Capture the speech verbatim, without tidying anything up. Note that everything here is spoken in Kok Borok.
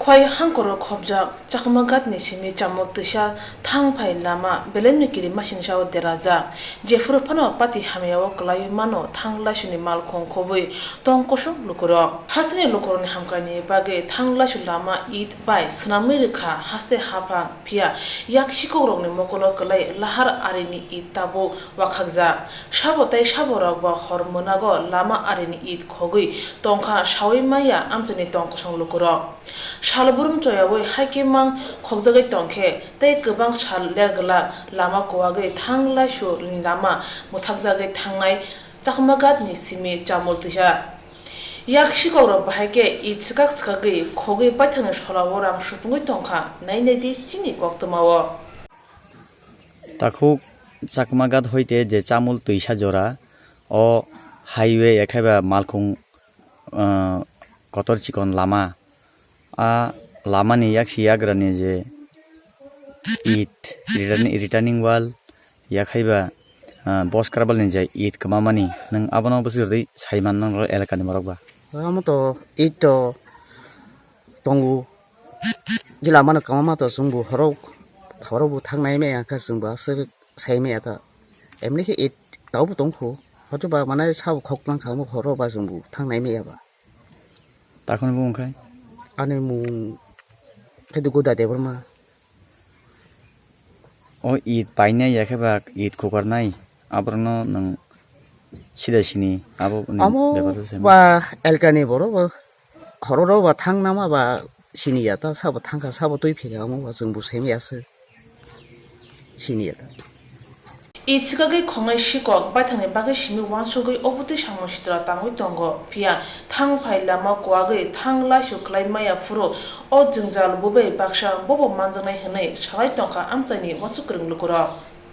Khwai hangkoro khobjak Chakmaghat ni simi Chamul twisa thang phai lama belai no kiri masingsa o derajak. Jephuru phano pati hamya o kwlaiwi mano thang laisuni malkhung khobwi tong kosong lukurok. Hasteni lukurokni hamkrai ni bagwi thang laisu lama it bai swnamwi rwkha haste hapha, phiya yak sikok rokni mokolo kwlai lahar arini it tabuk wakhakjak. Sabo tei sabo rok bo hor mwnago lama arini it khogwi tongkha sawi maya amchaini tong kosong lukurok. Sal burum choyaui haikhe mang khokjagwi tongkhe tei kwbang sal lerglak lama kuwagwi thang laisu ni lama mwthakjagwi thangnai Chakmaghat ni simi Chamul twisa. Yak sikok rok bahai khe it swkak swkagwi khogwi baithangni solao rang supungwi tongkha nai nai di chini koktwmao. Takhuk Chakmaghat hoite je Chamul twisa jora o highway ekhaiba malkhung, ah, kotor chikon lama. A lamani yaksi yagrani je it, return-, returning wall, yakhaiba, ah, bos karbalni je it kwmamani, nwng abono bwswk rwdi saiman nang elakani borok ba? Omo to it to tongo, je lamano kwmama to chwngbo horo, horo bo thang nai maya kha, chwngbo aswk sai maya ta. Emni khe it taubo tongkho, hotoba mane sabo khoklang samo horo ba chwngbo thang nai maya ba. Takhwni bumung khai? Ani mung khe Duguda Debbarma. O it painai ya khe ba it khukarnai, aborokno nwng sida sini abo ni Amo bepar o sai ba elkani borok bo hororo ba thang nama ba sini ya ta, sabo thangkha, sabo twi phikha, amo ba chwng bo semi aswk. Sini ya ta. I swkagwi khongnai sikok baithangni bagwi simi uansugwi obwtwi samung sitra tangwi tongo, phiya thang phai lama kuwagwi thang laisu khlai maya phuru o jwngjal bo bai baksa bobo manjaknai hwnwi salai tongkha amchaini uansuk kwrwng lukurok.